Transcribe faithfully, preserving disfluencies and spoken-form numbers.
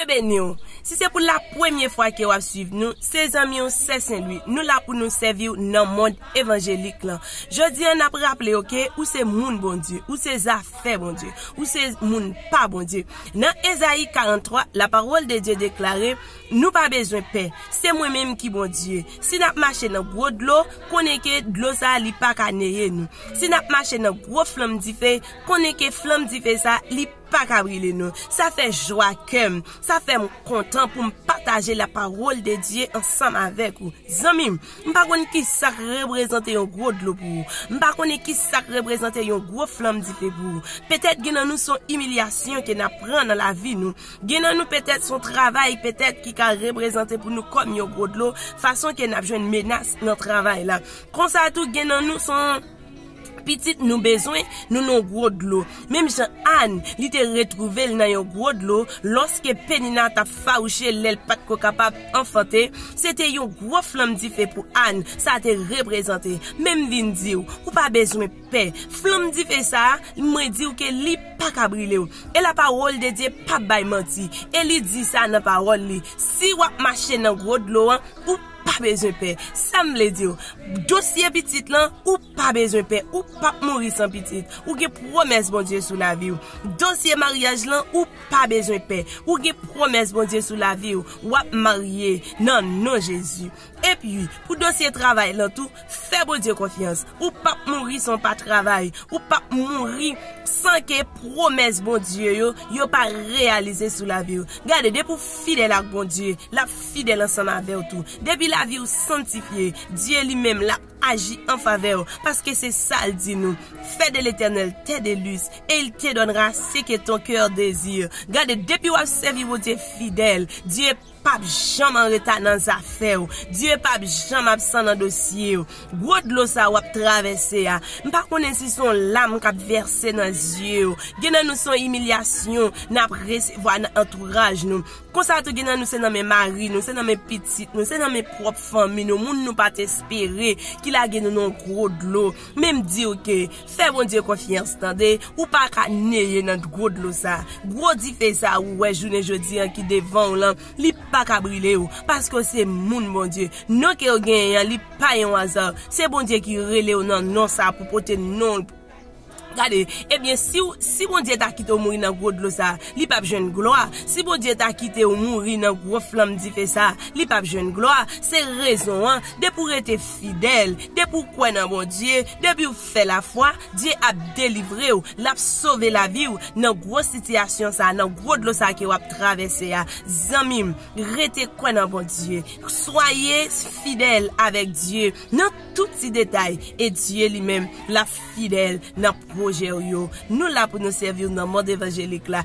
Beni w. Si se pou la premye fwa ke w ap swiv nou, se zanmi w Sè Sen Lwi. Nou la pou nou sèvi w nan mond evanjelik lan. Jodi a, n ap raple w ke ou se moun Bondye, ou se zafè Bondye, ou se moun pa Bondye. Nan Ezayi karanntwa, la parole de Dieu deklare, nou pa bezwen pè. Se mwen menm ki Bondye. Si n ap mache nan gwo dlo, konnen ke dlo sa a, li pa ka neye nou. Si n ap mache nan gwo flanm dife, konnen ke flanm dife sa a, li pa ka brile nou. Sa fè jwa kè m. Sa fè m kontan pou m pataje la parole de Dieu ansanm avèk ou. Zanmi m, m pa konn ki sa k reprezante yon gwo dlo pou ou. M pa konnen ki sa k reprezante yon gwo flanm dife pou ou. Petèt gen nan nou se yon imilyasyon ke n ap pran nan lavi nou. Gen nan nou petèt se yon travay petèt ki ka reprezante pou nou kòm yon gwo dlo, fason ke n ap jwenn menas nan travay la. Konsa tou gen nan nou se yon pitit nou bezwen, nou nan gwo dlo. Menm jan Ann, li te retwouve l nan yon gwo dlo, lòske Penina t ap fawouche lè l pa t ko kapab anfante, se te yon gwo flanm dife pou Ann, sa te reprezante. Men m vin di w, ou pa bezwen pè. Flanm dife sa a, mwen di w ke li pa ka brile w. E la parole de Dieu pa bay manti. E li di sa nan pawòl li. Si w ap mache nan gwo dlo an, ou pa bezwen pè. Sa m vle di w, dosye pitit lan, ou pa bezwen pè. Ou p ap mouri san pitit. Ou gen pwomès Bondye sou lavi w. Dosye maryaj lan, ou pa bezwen pè. Ou gen pwomès Bondye sou lavi w. W ap marye nan non Jezi. Epi, pou dosye travay lan tou, fè Bondye konfyans. Ou p ap mouri san w pa travay. Ou p ap mouri san ke pwomès Bondye yo, yo pa reyalize sou lavi w. Gade, depi w fidèl ak Bondye, l ap fidèl ansanm avè w tou. Depi lavi w sanntifye, Dye li menm l ap aji an favè w, paske se sa l di nou. Fais de l'Éternel tes délices, et il te donnera ce que ton cœur désire. Gade, depi w ap sèvi Bondye fidèl, Dye p ap janm an reta nan zafè w. Dye p ap janm absan nan dosye w. Gwo dlo sa w ap travèse a, m pa konnen si se yon lam k ap vèse nan zye w. Gen nan nou se yon imilyasyon n ap resevwa nan antouraj nou. Konsa tou gen nan nou se nan men mari nou, se nan men pitit nou, se nan men pwòp fanmi nou, moun nou pa t espere ki lage nou nan yon gwo dlo. Men m di w ke fè Bondye konfyans tande, ou pa ka neye nan gwo dlo sa. Gwo dife sa ou wè jounen jodi an ki devan w lan, li pa ka brile w, paske w se moun Bondye. Non ke w genyen an, li pa yon aza. Se Bondye ki rele w nan non sa pou pote non l. Gade, ebyen, si w, si Bondye ta kite w mouri nan gwo dlo sa, li p ap jwenn glwa. Si Bondye ta kite w mouri nan gwo flanm dife sa, li p ap jwenn glwa. Se rezon an, depi w rete fidèl, depi w kwè nan Bondye, depi w fè lafwa, Dye ap delivre w, l ap sove lavi w nan gwo sitiyasyon sa, nan gwo dlo sa ke w ap travèse a. Zanmi m, rete kwè nan Bondye. Soyez fidèle avec Dieu nan tout ti detay, e Dye li menm, l ap fidèl nan pwojè w yo. Nou la pou nou sèvi w nan mond evanjelik la.